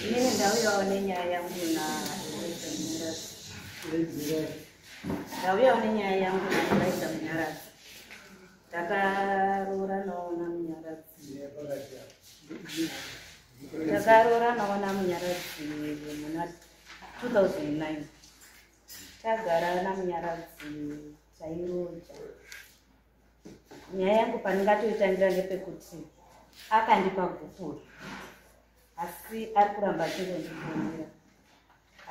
Inini ndauyawo nenyaya yangu naElisa Munyaradzi. Ndauyawo nenyaya yangu naElisa Munyaradzi. Takarooranawo naMunyaradzi. Takarooranawo naMunyaradzi muna 2009. Tagara naMunyaradzi tairoja. Nyaya yangu pandingatoitangira ndepekuti akandipa gupuro asi ari kuramba achingondifonera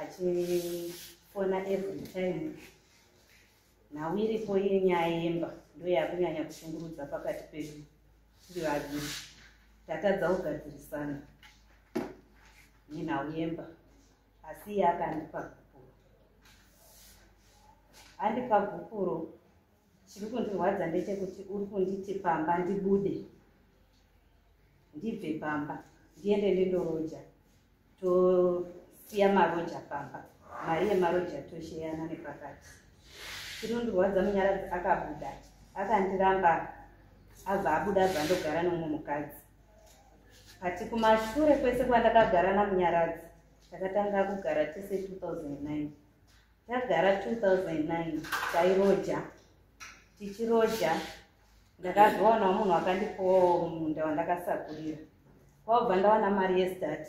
achifona every time. Nhau iripo yenyaya yemba ndoyakunyanya kushungurudza pakati pedu tiri vaviri. Tatadza kugadzirisana nenhau yemba asi iye akandipa gupuro. Andipa gupuro, chiri kundirwadza ndechekuti uri kunditi pamba ndibude, ndibve pamba ndiende ndindoroja, tosiya maroja pamba, mari yemaroja tosheyana nepakati. Chinondirwadza, Munyaradzi akabuda akandiramba, abva abuda abva andogara nomumwe mukadzi. But kumashure kwese kwandakagara naMunyaradzi, takatanga kugara tese 2009. Tagara 2009 tairoja, tichiroja ndakazowanawo munhu akandipowo munda wandakasakurira, kwabva ndawana mari yestart.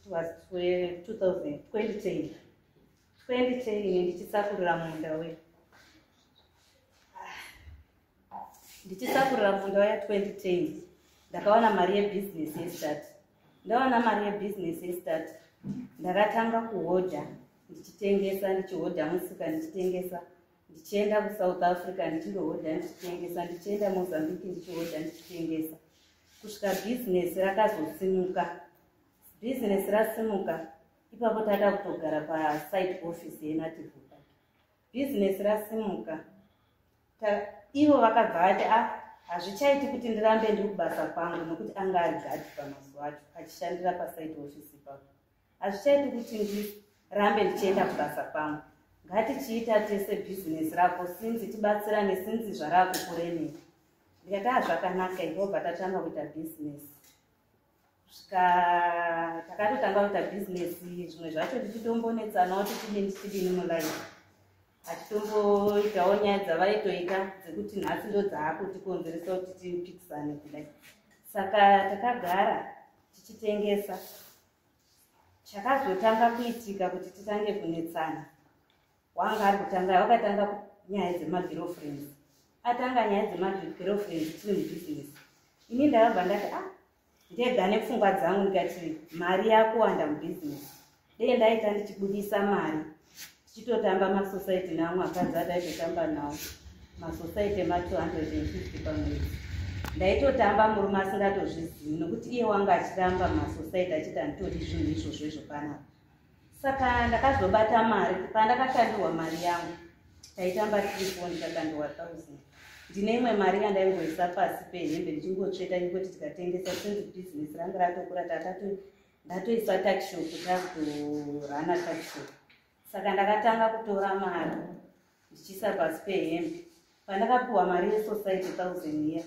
It was 2010 2010 ndichisakurira munda uya, ndichisakurira munda uya 2010 ndakawana mari yebhizinesi yestart. Ndawana mari yebhizinesi yestart, ndakatanga kuhodha ndichitengesa, ndichihodha musika ndichitengesa, ndichienda kuSouth Africa ndichindohodha ndichitengesa, ndichienda Mozambique ndichihodha ndichitengesa, kusvika bhizinesi rakazosimuka. Bhizinesi rasimuka ipapo tata kutogara pasite office yeNative Park. Bhizinesi rasimuka, ivo vakabva vati a ah, hazvichaiti kuti ndirambe ndiri kubasa kwangu, nokuti anga ari gadhi pamazuva acho achishandira pasite office ipapo. Hazvichaiti kuti ndirambe ndichienda kubasa kwangu, ngatichiita tese bhizinesi rako sinzi tibatsirane, sinzi zvarakukuremera. Ndikati a zvakanaka. Ibobva tatanga kuita bhizinesi, kusvika takatotanga kuita bhizinesi. Zvimwe zvacho tichitombonetsanawo, tichidini tichidini mulife, achitomboitawo nyaya dzavaitoita dzekuti nhasi ndo dzaakutikonzeresa kuti tipikisane kudai. Saka takagara tichitengesa. Chakazotanga kuitika kuti titange kunetsana, wanga ari kutanga, wakatanga nyaya dzemagirlfriends. Atanga nyaya dzemagirlfriends tiri mubhizinesi, ini ndakabva ndati ah, ndega nepfungwa dzangu ndikati mari yakuwanda mubhizinesi, dei ndaita ndichibudisa mari tichitotamba masociety naamwe akadzi ataitotamba nawo masociety ema250 pamwedzi. Ndaitotamba murume asingatozvizivi, nokuti iye wanga achiramba masociety achiti handitodi zvinhu izvozvo izvo panapa. Saka ndakazobata mari pandakashandirwa mari yangu, taitamba tiri four, ndikakandirwa 1000. Ndine imwe mari yandaingoisa pasi pehembe ndichingotsveta ingoti tikatengesa, since bhizinesi ranga ratokura, tatato ndatoisa tuckshop, takutorana tuckshop. Saka ndakatanga kutora mari ndichiisa pasi pehembe. Pandakapiwa mari yesociety 1000 iya,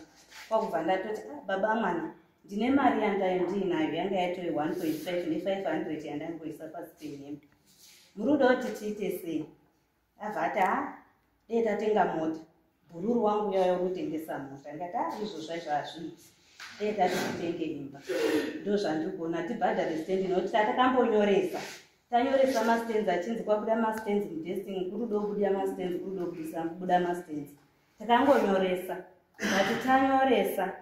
kwakubva ndatoti ah, baba mwana, ndine mari yandayo ndiinayo, yanga yatove 1.5 ne500 yandaingoisa pasi pehembe, muri kuda kuti tiite sei? Abva ati ha, dei tatenga mota, bhururu wangu uyauya unotengesa mota. Ndikati a izvo zvaizvo hazviiti, dei tati titenge imba, ndo zvandiri kuona, tibhadhare stendi, nokuti tatakambonyoresa, tanyoresa mastands, achinzi kwabuda mastands mudesting, kuri kuda kubuda mastands, kuri kuda kubuda mastands. Takangonyoresa, but tanyoresa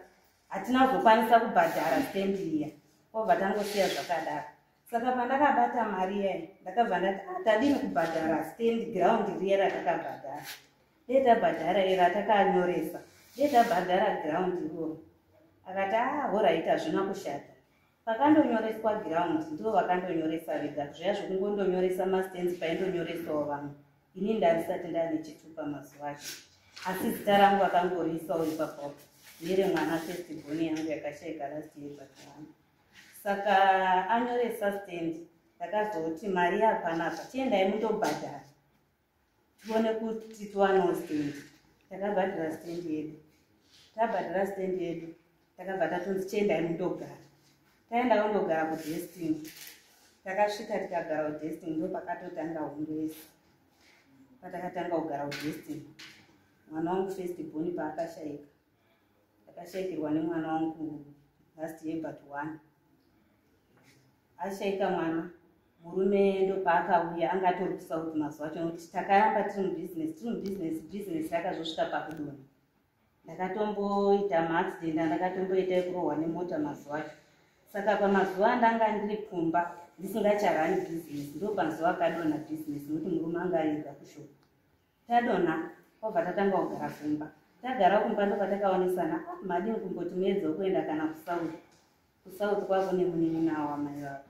hatina kuzokwanisa kubhadhara stendi iya, kwabva tangosiya zvakadaro. Saka pandakabata mari iyai, ndakabva ndati ah, tadini kubhadhara stand ground riya ratakabhadhara? Dei tabhadhara iri ratakanyoresa, dei tabhadhara ground iroro. Akati ah, alright, hazvina kushata. Pakandonyoreswa ground, ndivo vakandonyoresa vega, zviya zvokungondonyoresa mastands paindonyoresawo vamwe. Ini ndandisati ndane chitupa mazuva acho, asi zita rangu vakangoriisawo ipapo neremwana first born yangu yakashaika last year, but one. Saka anyoresa stand, ndakazoti mari yapanapa, chiendai mundobhadhara. Tione kuti tiwanewo stand. Takabhadhara stand yedu. Tabhadhara stand yedu, takabva tatonzi chiendai mundogara. Taenda kundogara kuDestiny. Takasvika tikagara kuDestiny, ndo pakatotanga hondo yese. Patakatanga kugara kuDestiny, mwana wangu first born paakashaika, ndakashaikirwa nemwana wangu last year but one. Ashaika mwana, murume ndopaakauya. Anga atori kuSouth mazuva acho, nokuti takaramba tiri mubhizinesi, tiri mubhizinesi. Bhizinesi rakazosvika pakudonha. Ndakatomboita maaccident andakatomboita ekurohwa nemota mazuva acho. Saka pamazuva andanga ndiri kumba ndisingacharani bhizinesi, ndo pazuva akadonha bhizinesi, nokuti murume anga arega kushop. Tadonha, kwabva tatanga kugara kumba. Tagara kumba, ndopatakaonesana, ah, madini kumboti muedze kuenda kana kuSouth. KuSouth kwavo nemunin'ina wamai vavo.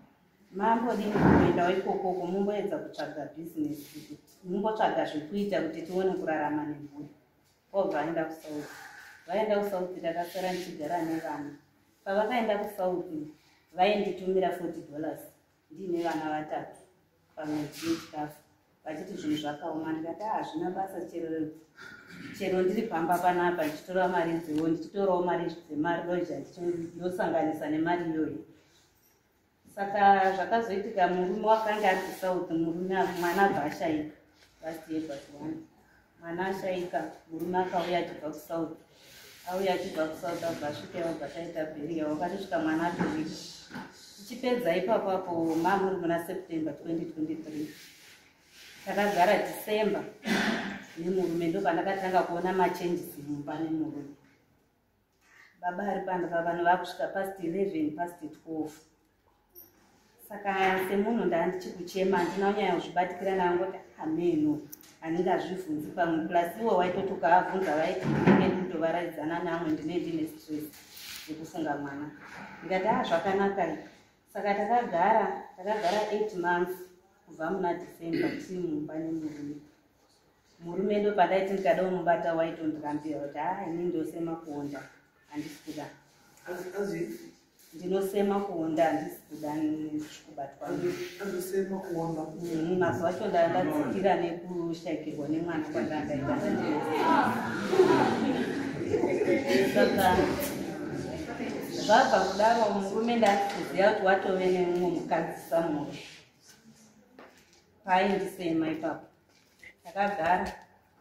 Mambodini kumboendawo ikokoko, mumboedza kutsvaga bhizinesi, kuti mumbotsvaga zvekuita kuti tione kurarama nemhuri. Obva aenda kuSouth. Vaenda kuSouth, takasara ndichigara nevana. Pavakaenda kuSouth, vainditumira $40 ndiine vana vatatu pamwedzi yechikafu, vachiti zvinhu zvakaoma. Ndikati, ah, hazvina basa, chero chero ndiri pamba panapa ndichitora mari dzewo, ndichitorawo mari dzemaroja, ndosanganisa nemari iyoyo. Saka zvakazoitika, murume wakanga ari kuSouth, murume, mwana abva ashaika last year but one. Mwana ashaika, murume akauya achibva kuSouth. Auya achibva kuSouth, abva asvika, abva taita burial. Wakatosvika mwana atovika. Tichipedza ipapapo, mamuri muna September 2023. Takagara December nemurume. Ndo pandakatanga kuona machanges mumba nemurume. Baba ari pano pavanhu vakusvika past 11, past 12. Saka semunhu ndaa ndichikuchema, handina kunyanya kuzvibatikira. Nangoti ameno handingazvibvunzi pamwe, plus iwo waitoti ukaavhunza vaiti ndinenge ndikutovaraidzana namwe, ndine ndine stress yekufunga mwana. Ndikati, a, zvakanaka. Saka takagara 8 months kubva muna December tiri mumba nemurume. Murume ndo pandaiti ndikada kumubata, waitondirambira kuti, ha, ini ndosema kuonda, handisi kuda. Ndinosema kuonda, handisi kuda kubatwa. Azosema kuonda? Mazuva acho ndandadzikira nekushayikirwa nemwana kwandandaita. Saka zvabva kudaro, murume ndasi kuziva kuti watove nemumwe mukadzi samuro paaindisema ipapo. Takagara,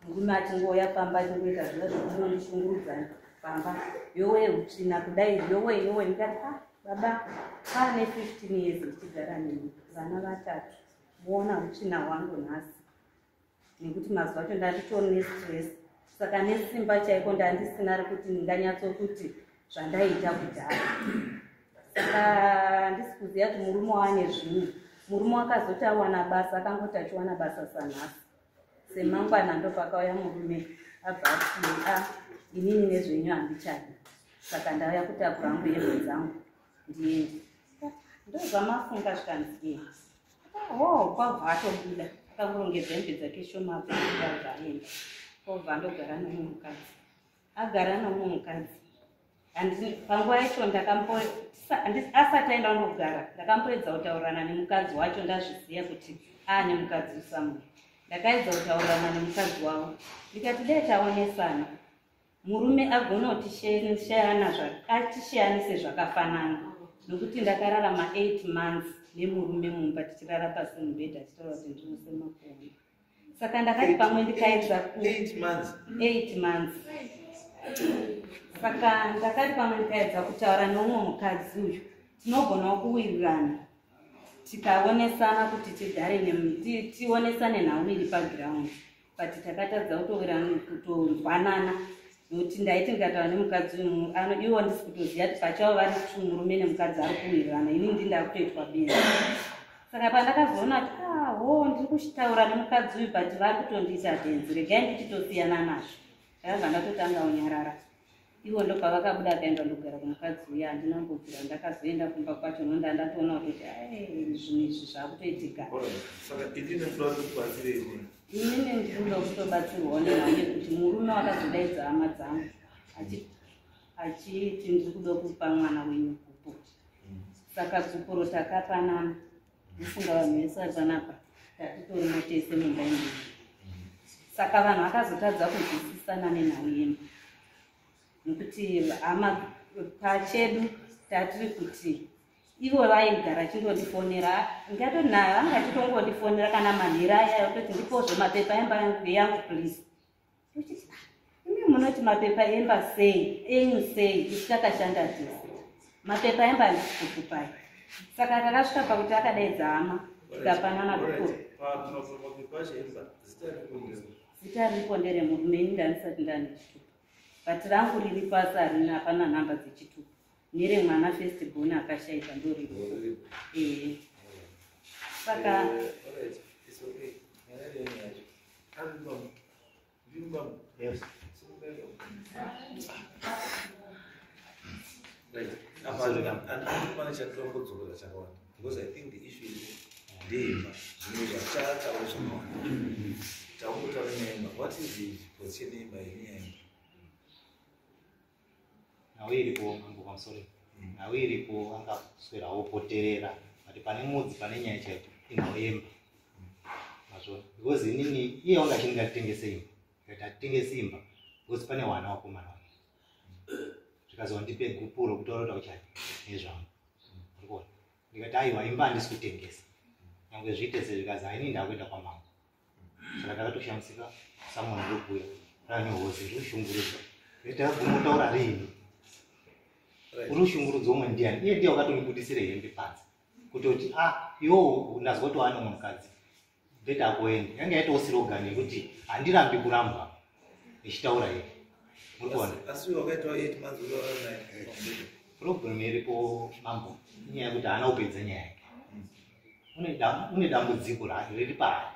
murume achingouya pamba achingoita zviya zvekunondishungurudza pamba, yowe, utsvina kudai, yowe, yowe. Ndikati, ah, baba, paane 15 years ndichigara nemi, vana vatatu, muona utsvina hwangu nhasi? Nekuti mazuva acho ndanditori nestress, saka nesimba chaiko ndandisina rekuti ndinganyatsokuti zvandaiita kudhara. Saka handisi kuziva kuti murume waane zvimwe. Murume wakazoti awana basa, akangoti achiwana basa sanhasi semangwana, ndopakauya murume abva ati, a, inini nezvenyu handichadi, saka ndauya kutakura hangu hembe dzangu ndiende. Ndozvamafunga? Zvikanzi, ho. Kwabva atobuda, akangorongedza hembe dzake shoma, abva abuda, abva aenda. Kwabva andogara nomumwe mukadzi. Agara nomumwe mukadzi, panguva yacho asati aenda kundogara, ndakamboedza kutaurirana nemukadzi wacho. Ndazviziva kuti aane mukadzi usamwe, ndakaedza kutaurirana nemukadzi wavo. Ndikati, dai taonesana, murume agona kutishayana, atishayanise zvakafanana, nokuti ndakararama 8 months nemurume mumba, tichirara pasi mubhedha, achitaura kuti ndinosema kuona. Saka ndakati pamwe ndikaedza ku 8 months? 8 months. Saka ndakati pamwe ndikaedza kutaura neumwe mukadzi uyu, tinogonawo kuwirirana, tikaonesana kuti tigare tionesane nhau iri paground. But takatadza kutowirirana, kutonzwanana, nokuti ndaiti ndikataura nemukadzi uyu, ivo ndisi kutoziva kuti pachavo vari two, murume nemukadzi ari kuwirirana, ini ndi ndakutoitwa benzi. Saka pandakazoona kuti, ah, ho, ndiri kuchitaura nemukadzi uyu, but vari kutondiita benzi, regai ndichitosiyana nazvo. Ndakabva ndatotanga kunyarara. Ivo ndopavakabuda, akaenda ndogara kumukadzi uya. Handina kumbobvira ndakazoenda kumba kwacho, nonda ndatoona kutoti, ai, zvinhu izvi zvakutoitika. Alright. Saka inini ndoda kubatsirei? Inini ndinoda kutobatsirwawo nenhau yekuti murume wakazodaidza hama dzangu achiti ndiri kuda kupa mwana wenyu gupo. Saka gupuro takapanana, ndifunga vanhu vese vari panapa tatitorimo tese mumba imomo. Saka vanhu vakazotadza kunzwisisana nenhau yemba, nekuti hama pachedu tatiri kuti ivo vaigara chingondifonera, ndingatoti nayo anga achitongondifonera kana manhero aya, kutoti ndipozve mapepa emba yangu please. Ndochiti, "Ah, imi munoti mapepa emba sei, enyu sei, isu takashanda tese, mapepa emba handisi kukupai." Saka takasvika pakuti akadaidza hama, tikapanana gupuro. Pamapepa acho emba, zita riripo ndere? Zita riripo nderemurume. Ini ndandisati ndane chitupa, but rangu riri pasi, harina, hapana nhamba dzechitupa. Neremwana first born akashaika ndoriripo. Ehe, saka Alright, it's okay. Nyaya yenyu yacho. Ari baba. Ndiri baba. Yes. Right. Apa handina pane chandinombodzokorora chakawanda, because I think the issue is ndeimba. Zvimwe zvachataura zvakawanda, takungotaura nyaya yeimba. What is the position yeimba, yenyaya yeimba? Nhau iripo, mambo, pamusoro, nhau iripo angaswera wopoterera, but pane mudzi, pane nyaya chaipo, inhau yemba, mazvona? Because inini iye wanga achini ngatitengese imba, ndikati hatitengesi imba because pane wana wakomana wake. Zvikazwa ndipe gupuro kutaura kuti auchadi nezvangu, urikuona? Ndikati aiwa, imba handisi kutengesa nyange zviite sei. Zvikazi haini ndakuenda kwamambo. Saka ndakatoshamisika samunhu ndokuuya ranyohozi, ndiri kushungurudzwa. Ndakaguma rini? Uri kushungurudzwa umwe ndiani? Iye ndiye wakatondibudisire hembe panze kutoti a iwowo ndazwa kuti waane umwe mukadzi, better akuende. Yange yaitawo slogan yekuti handirambi kurambwa, ichitaura iye, muri kuona? Asi uyo wakaitawo 8 months uri naye pamubhedha? Problem iripo, mambo, inyaya yekuti haana kupedza nyaya yake. Une dambudziko riri paari.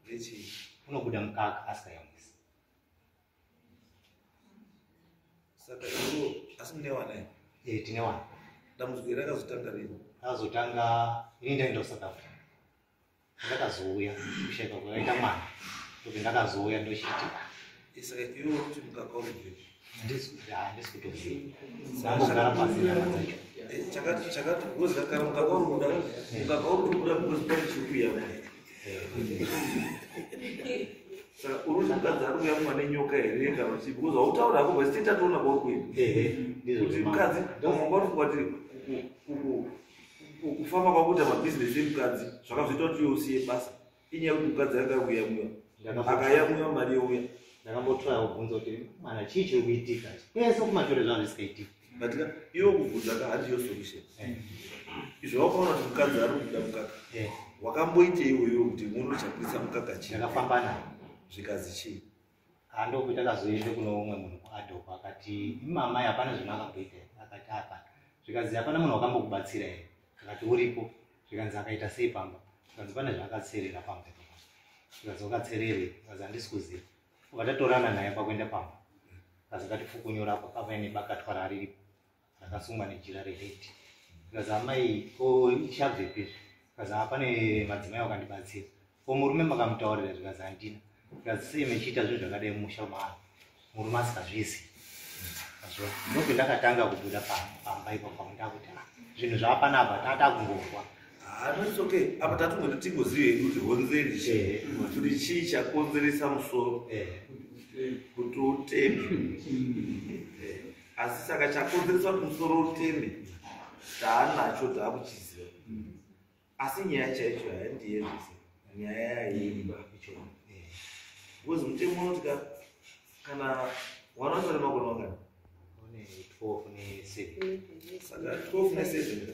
Rechii? Unobuda mukaka asikayamwisi. Saka iwo asi mune wana here? E, tine wana. Dambudziko iri rakazotanga rini? Akazotanga ini ndaenda kuSouth Africa, ndakazouya kushaika kwakaita mwana, ndope ndakazouya ndochiti Saka iwo kuti mukaka uribvepi? Handisi kutoziva, ndangogara pasi nyama dzacho. Chakati because kana mukaka uri kuda, mukaka uri kubuda because pane chiri kuyamwa. Saka uri kuti mukadzi ari kuyamwa nenyoka here kana chii? Because hautauri hako, but still tatoona kwauri kuenda. Ehe, ndizvo. Kuti mukadzi vamwe vanga vari kufunga kuti kufamba kwakuita mabhizinesi emukadzi zvakazoita kuti iwe usiye basa, inyaya yekuti mukadzi anga ari kuyamwiwa, akayamwiwa mari youya. Ndakambotraya kubvunza kuti mwana chii chiri kuitika, kwese kumashure zvanga zvisikaitiki. But ka iwe kubvunza ka handiyo solution. Izvo wakaona kuti mukadzi ari kubuda mukaka, wakamboitei iwewe kuti munochapisa mukaka chii? Ndakafamba naye. Zvikazi chii? Handokuti akazoende kuno umwe munhu kuadhoko, akati imamai hapana zvinhu akamboita here? Akati hapana. Zvikanzi hapana munhu wakambokubatsira here? Akati uripo. Zvikanzi akaita sei pamba? Zvikanzi pane zvaakatserera pamba ipapo. Zvikanzi wakatsererei? Zvikanzi handisi kuziva. Vatatorana naye pakuenda pamba, kazi akatifukunyura apa paine bakatwa rariripo rakasungwa nejira rered. Zvikanzi amai, ko ichabvepi izvi? Zvikanzi "Ah, pane madzimai wakandibatsira." Ko murume makamutaurira? Zvikanzi handina. Zvikanzi sei mechiita zvinhu zvakadai mumusha maanhu, murume asikazvizi? Azvo ndope ndakatanga kubuda pamba ipapo, ndakuti "Ah, zvinhu zvaapanapa tata kungorwa." Ah, no, it's okay. Apa tatongoti tingozive hedu kuti honzeri chii, kuti chii chakonzeresa musoro kuti uteme. Asi saka chakonzeresa kuti musoro uteme taanacho, taakuchiziva, asi nyaya chaicho handiye zvese, nyaya yeimba, because mutemo unoti kana wana wacho ane makore mangani? Une 12 ne7. Saka 12 ne7 ka,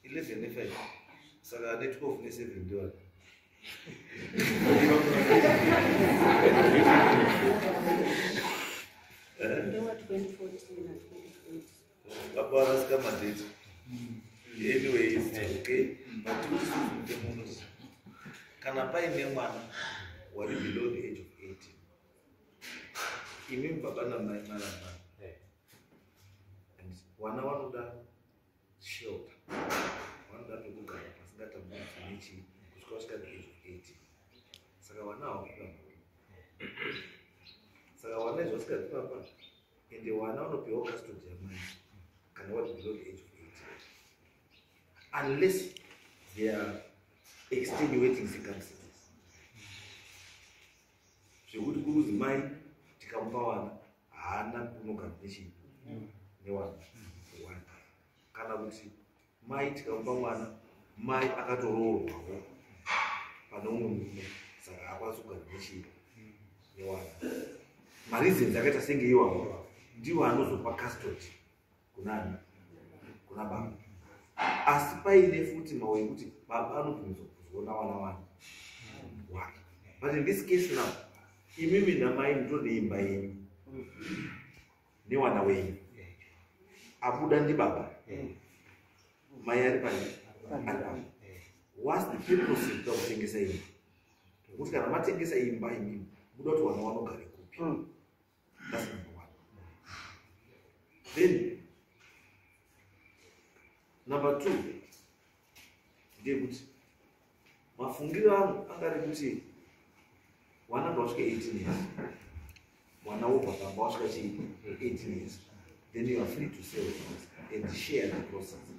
11 ne5, saka ane 12 ne7 ndiwani? Ndewa 2014 na 2020. Baba varasika madate. Anyway, it's okay, but kuti mutemo unoti kana paine mwana wari below the age of 18, imi baba namai maramba, and vana vanoda shelter, vanoda pekugara pasingatambudzwi nechii kusvika vasvika the age of 18. Saka vana havakuda murume, saka vana izvo vasikabvi papa, ende vana vanopiwa custody yamai kana vari below the age of 18, unless there are extenuating circumstances. Zvekuti kuruzi mai tikamupa vana haana kunogara nechii newana one, kana kuti mai tikamupa mwana, mai akatoroorwawo pane umwe murume, saka haakwanisi kugara nechii newana. Mareasons akaita senge iwawo ndiwo anozopa custody kunani? Kuna baba. Asi paine futi mawo ekuti baba anobvumidzwa kuzoona wana wana wake. But in this case now, imimi namai mutori neimba yenyu newana wenyu. Abuda ndibaba, mai ari pai? Ari papa. What's the purpose yekuda kutengesa imba? Nokuti kana matengesa imba imimi, muda kuti wana wanogare kupi? That's number one. Then number two ndeyekuti mafungiro angu angari kuti wana ngawasvika 18 years, mwana wobva pamba wasvika chii? 18 years, then you are free to sell the house and share the proceeds,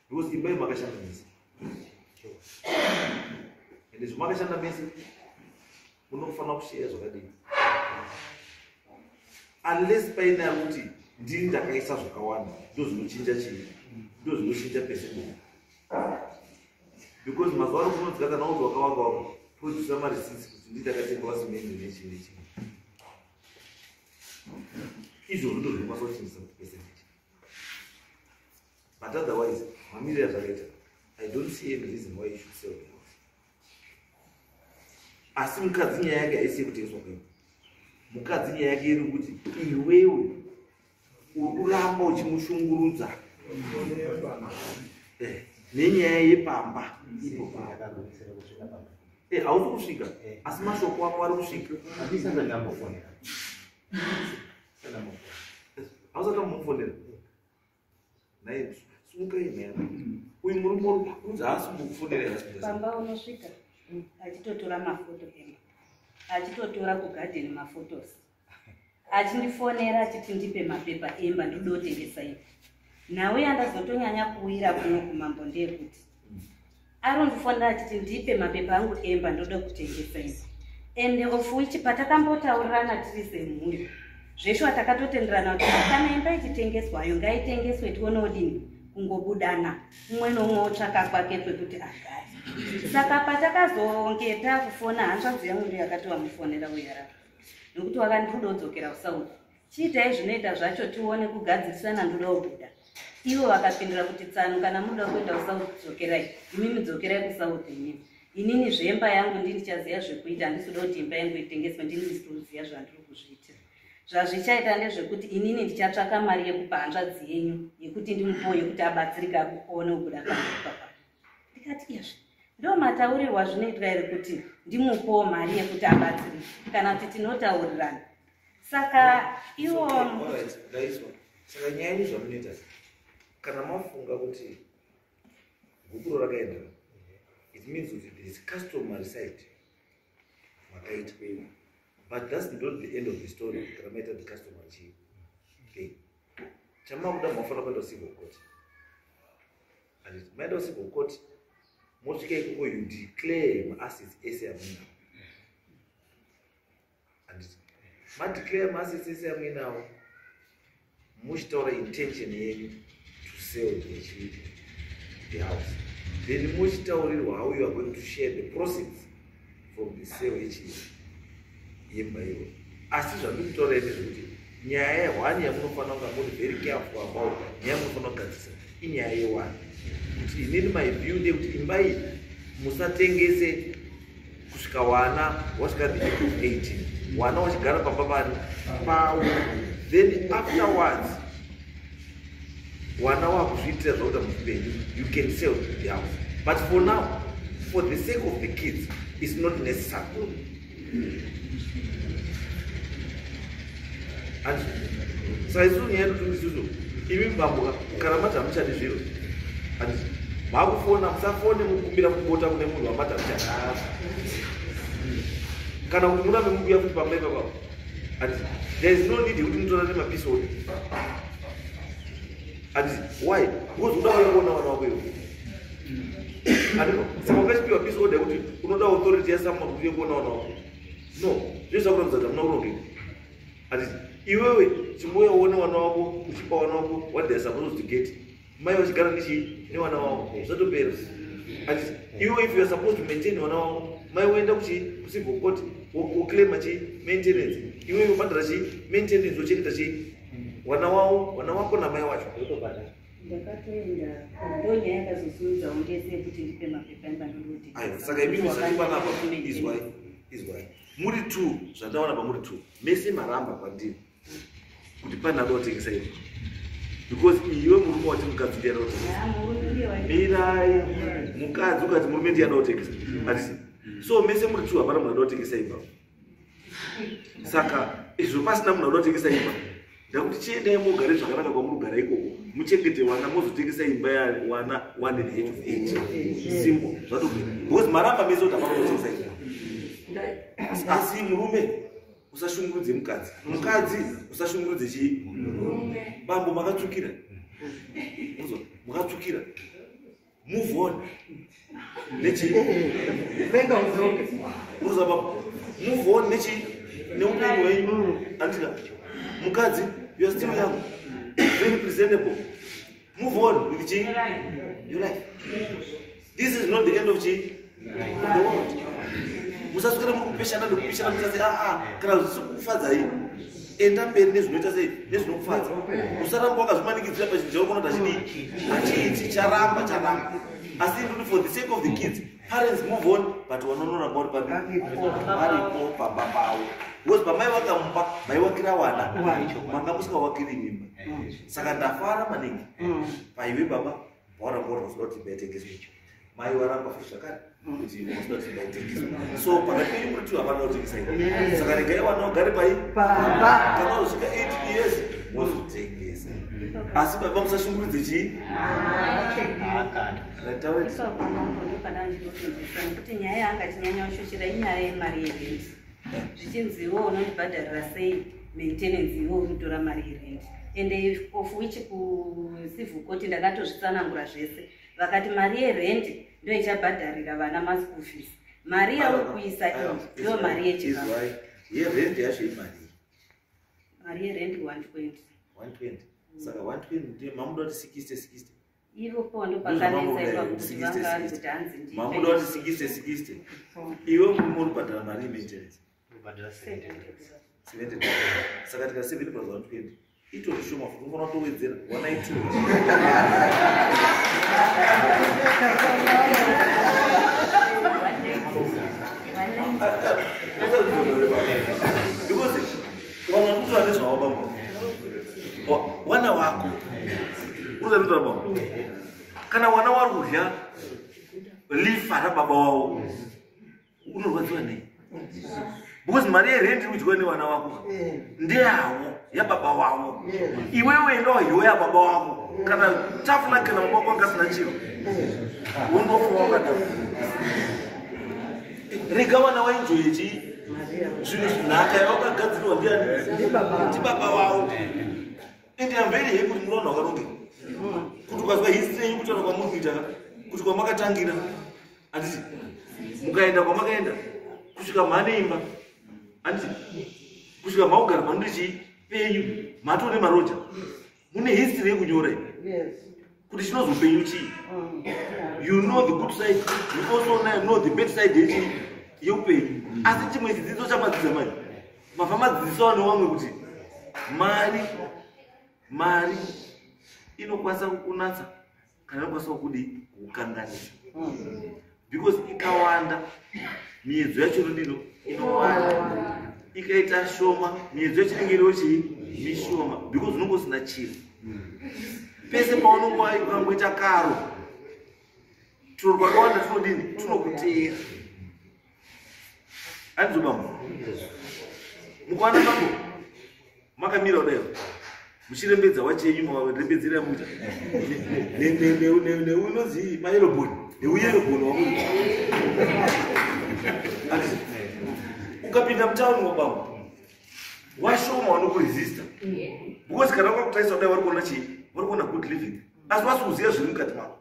because imba yemakashanda mese, ende zvamakashanda mese munofanira kushare zvakadini, unless paine ari kuti ndini ndakaisa zvakawanda. Ndo zvinochinja chii? Ndo zvinochinja percentage, because mazuva ano kunonzika kana kuti wakawanga wako producer mareceipts kuti ndii ndakatengawa simendi nechii nechii. Izvozvo ndo zvinokwanisa kuchinjisa kuti percentage, but otherwise mamiriro azvakaita, I don't see any reason why you should sell the house. Asi mukadzi nyaya yake haisi yekutengeswa kwemba. Mukadzi nyaya yake iri kuti iwewe uri kuramba uchimushungurudza nenyaya yepamba ipo. Ndakagumisira kusvika pamba. Hausi kusvika, asi mashoko ako ari kusvika. Handisati ndambofonera. Sandambofonera. Hausati wamufonera naye? Sumukai nhaya, uyu murume uri kunzi haasi kumbokufonera. Pamba unosvika achitotora mafoto emba, achitotora kugadheni maphotos, achindifonera achiti ndipe mapepa emba, ndodotengesa imba. Nhau yandazotonyanya kuwira kuno kumambo ndeyekuti arondifonera achiti ndipe mapepa angu emba, ndoda kutengesa imba, and of which patakambotaurirana tiri semhuri zveshuwa takatotenderana kuti kana imba ichitengeswayo ngaitengeswe, tione odini kungobudana, umwe noumwe otsvaka kwake kwekuti agare. Saka patakazonge takufona, hanzvadzi yangu ndiyo yakati wamufonera uyarara nokuti wakandiruda kudzokera kuSouth, chiitai zvinoita zvacho tione kugadzirisana, ndoda kubuda. Ivo vakapindura kuti tsano, kana munoda kuenda kuSouth dzokerai imimi, dzokerai kuSouth imimi. Inini zvemba yangu ndindichaziva zvekuita, handisi kuda kuti imba yangu itengeswe, ndini ndisitoziva zvandiri kuzviitira. Zvazvichaita ndezvekuti inini ndichatsvaka mari yekupa hanzvadzi yenyu yekuti ndimupowo yekuti abatsirika kuone kubuda pamba. Ndikati iyazve ndo mataurirwa zvinoitwa here kuti ndimupowo mari yekuti abatsirike, kana kuti tinotaurirana? Saka iwo Alright, ndaizwa. Saka nyaya yenyu zvamunoita, kana mafunga kuti gupuro rakaenda, it means kuti there is customary side makaita, but that's not the end of the story. Kana maita the customary chii thing, chamakuda mafanira kuenda kucivil court. Handiti maenda kucivil court, mosvika ikoko, you declare maassets ese amuinawo. Handiti madeclare maassets ese amuinawo, muchitaura intention yenyu to sell the house, then muchitaurirwa how you are going to share the proceeds from the sale yechii yemba iyoyo. Asi zvandiri kutaura ndezvekuti nyaya yehwani yamunofanira kunga muri very careful about, nyaya yamunofanira kugadzisa inyaya yewani, kuti inini my view ndeyekuti imba iyi musatengese kusvika wana wasvika the age of 18, wana wachigara pamba pani pawo. Then afterwards wana wakuzviitira zvakuita muupenyu, you can sell the house, but for now, for the sake of the kids, it's not necessary. And saka isusu nyaya yedu isusu, imi mubambuka, kana mati hamuchadi zviro, handiti maakufona, musafone mukumbira kubota kune munhu wamati hamuchadi, kana kuti murambe mukuya futi pamba ipapapo. Handiti there is no need yekuti mutora nemapeace order. Handiti why? Because uda kuya kuona vana vako ivo, handiko? Saka ungachipiwa peace order yekuti unoda authority yasomeone kuti uye kuona vana vako. No, zvezvakuratidza kuti hamuna kurongeka. Handiti iwewe chimboya uone wana wako, uchipa wana wako what they are supposed to get, mai vachigara nechii newana wavo, zvatopera. Handiti iwewe, if you are supposed to maintain wana wavo, mai woenda kuchii, kucivil court, woclaima chii, maintenance. Iwewe wobhadhara chii, maintenance, wochengeta chii, wana wavo, wana wako namai wacho. Ndotobhadhara. Ndakatoenda, ndo nyaya yakazosumudzawo ndese yekuti ndipe mapepa emba. Aiwa, saka imimi zvati panapa, izwai, izwai, muri two. Zvandaona pamuri two mese maramba kwandiri kuti pane ada kutengesa imba, because iwe murume wati mukadzi ndiye ada kutengesa. Mirai, mukadzi ukati murume ndiye ada kutengesa, hatisi? So mese muri two, hapana munhu ada kutengesa imba. Saka izvo pasina munhu ada kutengesa imba, ndakuti chiendai mugare zvakanaka kwamuri kugara ikoko, muchengete wana, mozotengesa imba yawana one and age of eight. Simple, zvatopera, because maramba mese kuti hapana kutengesa imba. Asi murume usashungurudze mukadzi, mukadzi usashungurudze chii, bambo. Makatsvukira. Unzwa? Makatsvukira. Move on nechii? Venga udzoke. Unoziva baba, move on nechii, neupenyu hwenyu, andika? Mukadzi, you are still young, very presentable. Move on with chii, your life. This is not the end of chii, the world. Musaswera muri kupeshana nekupishana. Musase aa, kana zvisikufadzai, enda mberi nezvinoita sei, nezvinokufadza. Usaramba wakazvimanikidzira pachinhu chauri kuona kuti hachidii, hachiiti. Charamba, charamba. Asi ndoti for the sake of the kids, parents move on, but vanonoramba uri papi, varipo pamba pavo, because pamai vakamupa, maiwakira wana, manga musingawakiri mimba. Saka ndafara maningi paiwe baba pawaramba uri usida kuti imba itengeswe, mai waramba futi zvakare kuti usida kuti imba itengeswe. So pakati penyu muri two, hapana kutengesa imba. Saka regai wana ugare pai. Pamba. Kana uzosvika 8 years, wozotengesa. Asi baba musashungurudze chii. Akana. Rataure. Ndinopinzisa nekuti nyaya yanga chinyanya kushushira inyaya yemari yerent, zvichinziwo unondibhadharira sei maintenance, iwe uri kutora mari yerent? Ende of which kucivil court ndakatozvitsanangura zvese, vakati mari yerent ndo ichabhadharira vana maschool fees, mari yauri kuisa iyi ndo mari yechikafu. Izwai, yerent yacho imari? Mari yerent 120. 120. Saka 120 ndiye mamuda kuti 60 60? Ivopo ndo pakanetsa ipapo, kuti vanga vari kuti hanzi ndipe. Mamuda kuti 60 60. Iwe murume uri kubhadhara mari yemaintenance? Kubhadhara 70. 70. Saka tika 70 plus 120 itori shoma futi, unofanira kutowedzera 192. Because vanhu vari kutaura nezvavo, bambo, wana wako uri kutaura, bambo, kana wana wari kudya lifa rababa wavo, unorwadziwa nei? Because mari yerendi iri kudyiwa nevana wako ndeyawo, yababa wavo. Iwewe endawo yababa wako. Kana tafula, kana baba wako angasina chiro, undofa wakadaro. Rega vana vaenjoye chii, zvinhu, nhaka yavakagadzirwa ndiani? Ndibaba vavo. And I'm very happy kuti muri vanhu vakarongeka, kuti ukazwa history yenyu, kutaura kwamuri kuita, kuti kwamakatangira, handiti, mukaenda kwamakaenda kusvika mhane imba, handiti, kusvika maugara panoti chii penyu, matone maroja, mune history yekunyora iyi kuti chinozopenyu chii. You know the good side, you also know the bad side yechii, yeupenyu. Asi chimwe chidzidzo chamadzidza manje, mabva madzidzisawo nevamwe kuti mari inokwanisa kukunatsa kana inokwanisa kukudii, kukukanganisa, because ikawanda, miedzo yacho inodino, inowanda. Ikaita shoma, miedzo yacho inenge iriwo chii, mishoma, because unonge usina chiro. Pese paunonge ukangoita karo, turo twakawanda tunodini, tunokuteera. Handizo bambo? Mukaona bambo makamira kudaiwo, muchirembedza wachenyu, marembedzera yamuita neunonzi mayeloboni, neuyeloboni wamuri. Ukapinda mutauni wabambo, washoma wanokuresista, because kana wakakutarisa kudai, vari kuona chii? Vari kuona good living, asi wasi kuziva zviri mukati mako.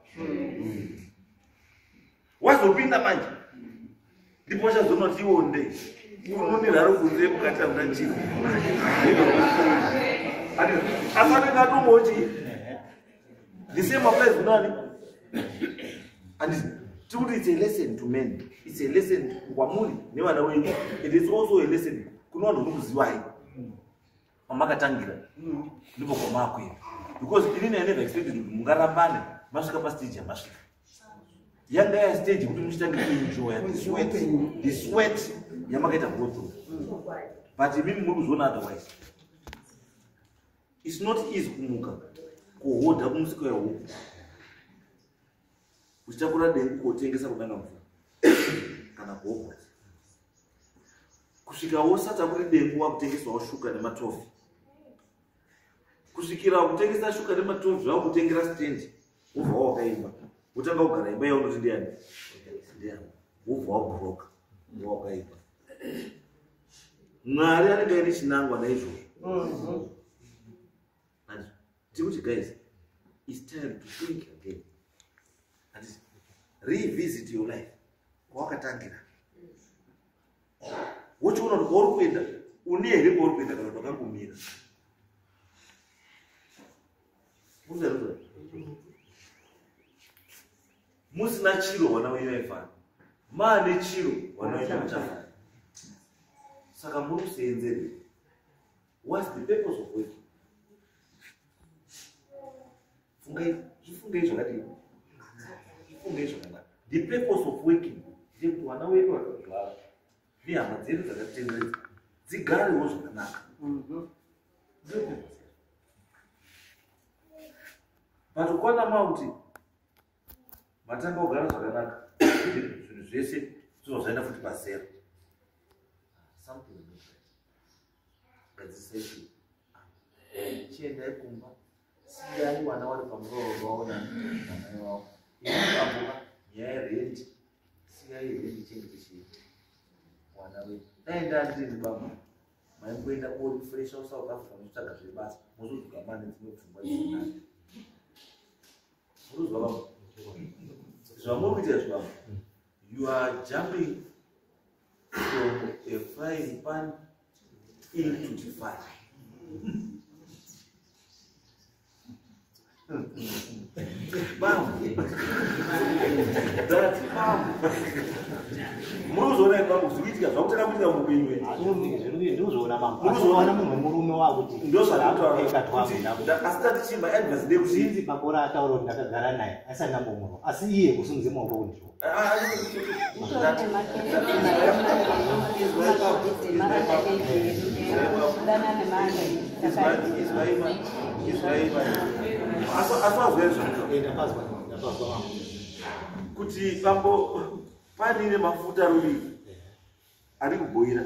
Wazopinda manje, ndipo wachazoona kuti iwo ndei. Unoniraro kunze mukati hamuna chiro. Asi anenge atombochi. The same applies kunani? And tikuti it's a lesson to men. It's a lesson kwamuri nevana wenyu. It is also a lesson kune vanhu vanokuzivai. Kwamakatangira. Ndipo kwamakuenda. Because inini I never expected kuti mungarambane masvika pastage yamasvika. Yanga ya stage kuti muchitange kuenjoya the sweat yamakaita go through. But imimi muri kuzviona otherwise. It's not easy kumuka kuhodha kumusika wehuku uchitakura dengu kotengesa kudanga mvura kana kuhogwarts kusvika wosatakuri dengu wakutengesawo shuga nematofi kusvikira kutengesa shuga nematofi zvakutengera stand wobva wakaimba wotanga kugara imba yaunoti ndiani ndiani wobva wabhuroka wakaimba. Mwari anenge aine chinangwa naizvozvo. Tikuti guys, it's time to think again and revisit your life kwawakatangira. Wochiona kuti kwauri kuenda une here kwauri kuenda kana kuti wakangomira. Musina chiro vana venyu vaifana, maane chiro vana venyu vachafana. Saka muri kuseenzeri. What's the purpose of working? Zvifungei zvakadii? Zvifungei zvakanaka. The purpose of working ndeyekuti vana vedu vakagara nehama dzedu dzakatitenderedza dzigarewo zvakanaka. Ndiyo purpose. But ukwana makuti matanga kugara zvakanaka, zvinhu zvese zvinobva zvaenda futi pazero. Something is not right. Gadzisai. Chiendai kumba. Siyai vana vari pamurooro wavo namai vavo. Imi nyaya yerendi. Siyai rendi chengete chii. Vana venyu. Dai ndandini baba. Maimboenda korefresha South Africa muchitsvaga zvebasa. Mozodzoka mane dzimwe pfungwa dzisinani. Murikuzwa baba? Zvamuri kuita izvi baba. You are jumping from a frying pan into the fire. Bam. That's bam. Muri kuzoona bambo zvikuitika zvakutanga kuitika muupenyu hwenyu. Ndikuzoona bambo. Asi munhu murume wakuti ndozvandinotaura. Asi tati chii maadvice ndekuti zvinzi makore ataura kuti ndakagara naye asi andambomurwa asi iye kusumudze maoko kundiro. Kuti bambo panine mafuta ruviri ari kubhoira,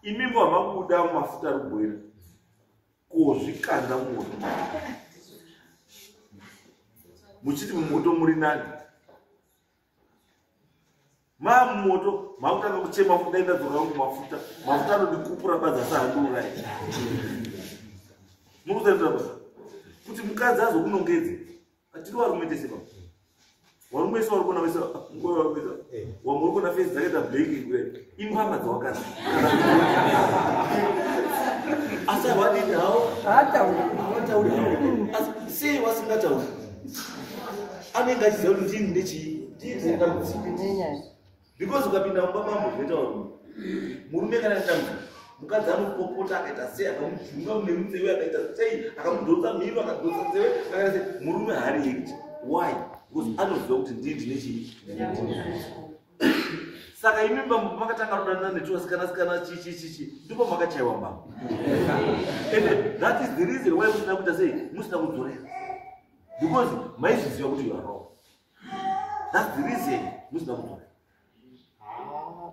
imimi hamakuda mafuta ari kubhoira kozvikanda mumoto muchiti mumoto muri nani. Mamumoto makutanga kuchema futi dai ndadzoka hangu mafuta mafuta anondikupura badza sahandiurai. Muri kusaita basa kuti mukadzi azokunongedze. Atiri varume tese baba. Varume vese vari kuona vese nguva vari kuita. Wamwe uri kuona face dzakaita blank kudai. Imbama dzawakadzi. Asi havadini havo. Havatauri havo. Asi sei vasingatauri? Anenge achiziva kuti ndini ndechii. Ndini ndine dambudziko. Because ukapinda mumba mambo zvinoita varume. Murume kana ane dambudziko, mukadzi anopopota akaita sei, akamujunga mune munzeve akaita sei, akamudhonza mhino, akadhonza nzeve, akaita sei. Murume haariact. Why? Because anoziva kuti ndini ndine chii. Saka imi bambo makatanga kudanana netuvasikana sikana chi chi chi chi ndipo makachaiwa bambo. And that is the reason why musina kuita sei, musina kudzorera. Because maizviziva kuti you are wrong. That's the reason musina kudzorera.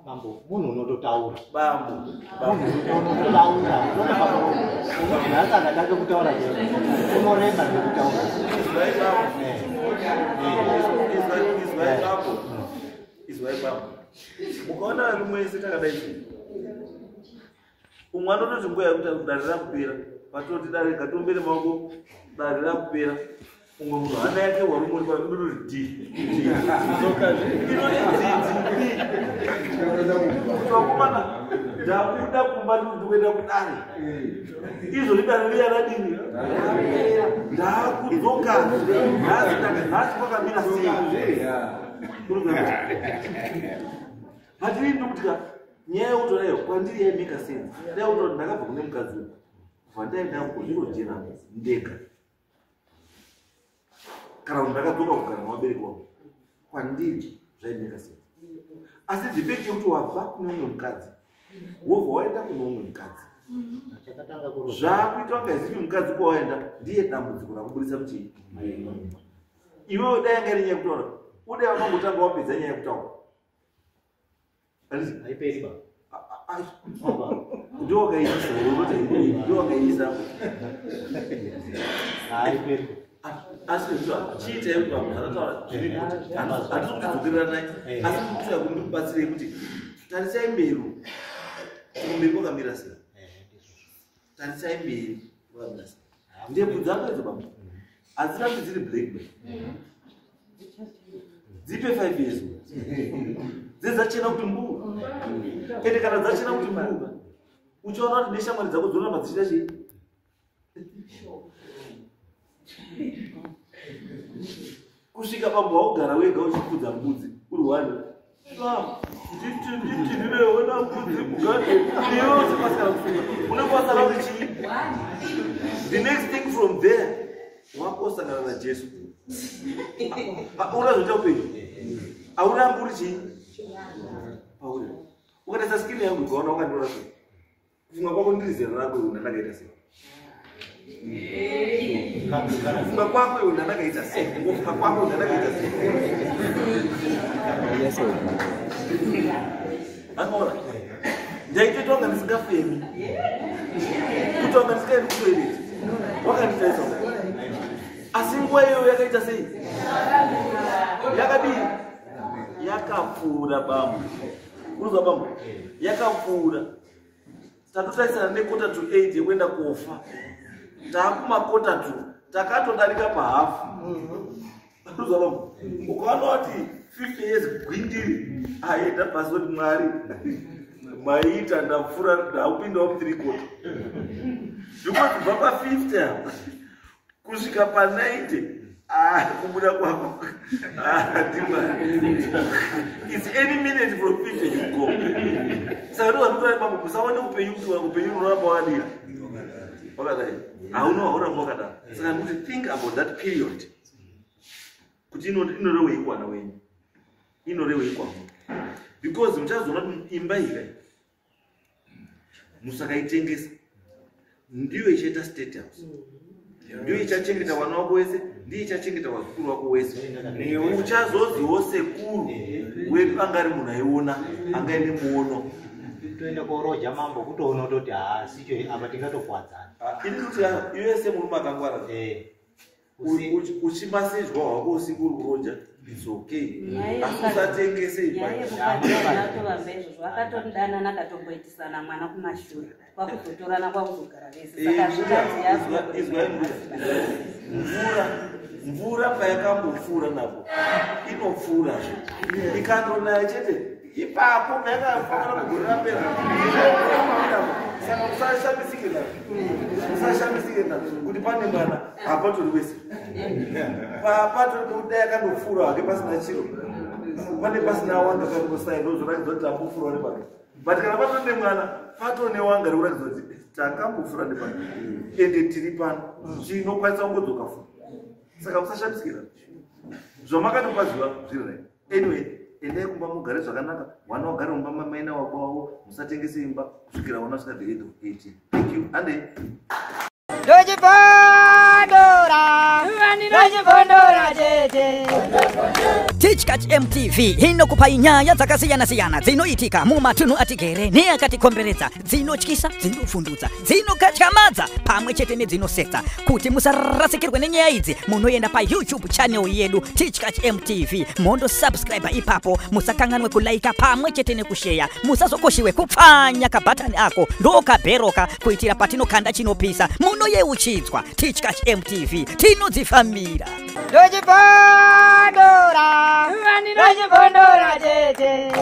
Bambo, munhu unototaura. Bambo, bambo. Unototaura. Unoti nhasi akatanga kutaura chero. Unorema nekutaura. Izwai bambo. Izwai bambo. Izwai bambo. Mukaona varume vese takadai sei? Umwe anototi nguva yekuti dare rakupera. Patoti dare ngatombere maoko dare rakupera. Umwe munhu hana yake warume uri pa inoti D. Inoti D D D. Kuti vakomana Ndabuda kumba ndikuenda kudare. Izvo ridare riya radini? Ndakudzoka. Nhasi kwakamira sei? But ini ndikuti nyaya yekutorayo kwandiri yaimeka sense. Dai kuti ndakabva kune mukadzi uyu. Kubva ndaenda kuzvirojera ndega. Kana kuti ndakadzoka kugara nevabereki vangu. Kwandiri zvaimeka sense. Asi the fact yekuti wabva kune umwe mukadzi, wobva waenda kune umwe mukadzi. Zvakuita kunge zivi mukadzi kwawaenda ndiye dambudziko rakuburitsa muchii. Iwewe dai yanga iri nyaya yekutaura, udai wakangotanga wapedza nyaya yekutaura. Haiperi ba. Ndio wakaisa, ndio wakaisa. Haiperi. Asi chiita yekuti vanhu zvakataura zviri kuti hatisi kutidzokerera naye, asi kuitira kuti ndikubatsirei kuti tarisai mberi kumberi kwakamira sei. Tarisai mberi kwakamira sei. Ndebvu dzako idzo baba hadzirambi dziri black black. Dzipe 5 years dzechena kuti mbuu. Ende kana dzachena kuti mbuu uchaona kuti neshamwari dzako dzinoramba dzichiita chii. Kusvika pambo waugara wega uchikudza mbudzi uri wani nditinireona mbudzi mugade iwe uchikwasara kufunga unokwasara uri chii. The next thing from there wakosangana naJesu. Unazoita upenyu aurambi uri chii pauri. Ukatarisa skini yangu ukaona wakandiona sei kufunga kwako ndiri zera rako iwe ndandakaita sei. Kufunga kwako iwe ndandakaita sei. Kufunga kwako ndandakaita sei. Akaona ndaitoita kunga ndisingafemi, kuti wanga ndisingaendi kutoilet wakanditarisa. Asi nguva iyoyo yakaita sei? Yakadii? Yakapfuura bambo. Unozwa bambo? Yakapfuura. Tatotarisana ne7:45 yekuenda kofa. Taakuma 1:45 takatodarika pahafu. Unozwa bambo? Ukaona kuti 50 years gwindiri aenda pasi kuti Mwari maita ndapfuura ndakupindawo mu3/4. Because kubva pa50 apa kusvika pa90 kubuda kwako ndimwari. It's any minute from 50 you go. Saka ndozvandikuti bambo musaone upenyu kuti upenyu unoramba wakadii wakadai. Hauna hauramba wakadaro. Saka ndikuti think about that period kuti inorewei kuwana wenyu, inorewei kwamuri. Because muchazoona kuti imba iyi musakaitengesa ndiyo ichaita state house, ndiyo ichachengeta vana wako wese, ndiyo ichachengeta vazukuru wako wese. Uchazoziwo sekuru wedu anga ari munhu aiona, anga aine muono. Toenda koroja mambo kutoona kutoti haasicho apa tingatokuwadzana. Ini kuti iwe semurume akangwara uchimasejwa hwako usiku uri kuroja, it's okay. Asi usatengese imba. Nyaya yemukadzi vanatovamba izvozvo vakatodanana akatomboitisana mwana kumashure kwakuzotorana kwakuzogara vese. Saka zvikanzi Izwai mvura payakambopfuura napo inopfuurazve ikandonaya chete ipapo payakafanira kugore rapera. Saka musashamisike nazvo, musashamisike nazvo kuti pane mwana hapatori wese papatori pekuti dai akandopfuura hake pasina chiro, pane pasina wanga kangosaina ndozoratidza kuti tambopfuurawo nepano. But kana patori nemwana patori newanga rekuratidza kuti takambopfuura nepano ende tiri pano chinokwanisa kungodzoka futi. Saka musashamisike nazvo zvamakatopaziva zviri right. Anyway, endai kumba mugare zvakanaka, vana vagare mumba mamaina wako wavo, musatengese imba kusvikira vana vasvika the age of 18. Thank you. Andei. Ndochibondora, ndochibondora chete. Tichkach MTV inokupai nyaya dzakasiyana-siyana dzinoitika mumatunhu atigere neakatikomberedza, dzinotyisa, dzinofundutsa, dzinokatyamadza pamwe chete nedzinosetsa. Kuti musarasikirwe nenyaya idzi, munoenda paYouTube channel yedu Tichkach MTV, mondosubscribe ipapo. Musakanganwe kulaika pamwe chete nekusheya. Musazokoshiwe kupfanya kabhatani ako ndokabheroka kuitira patinokanda chinopisa munoyeuchidzwa. Tichkach MTV tinodzifambira. Ndochibondora, ndochibondora chete.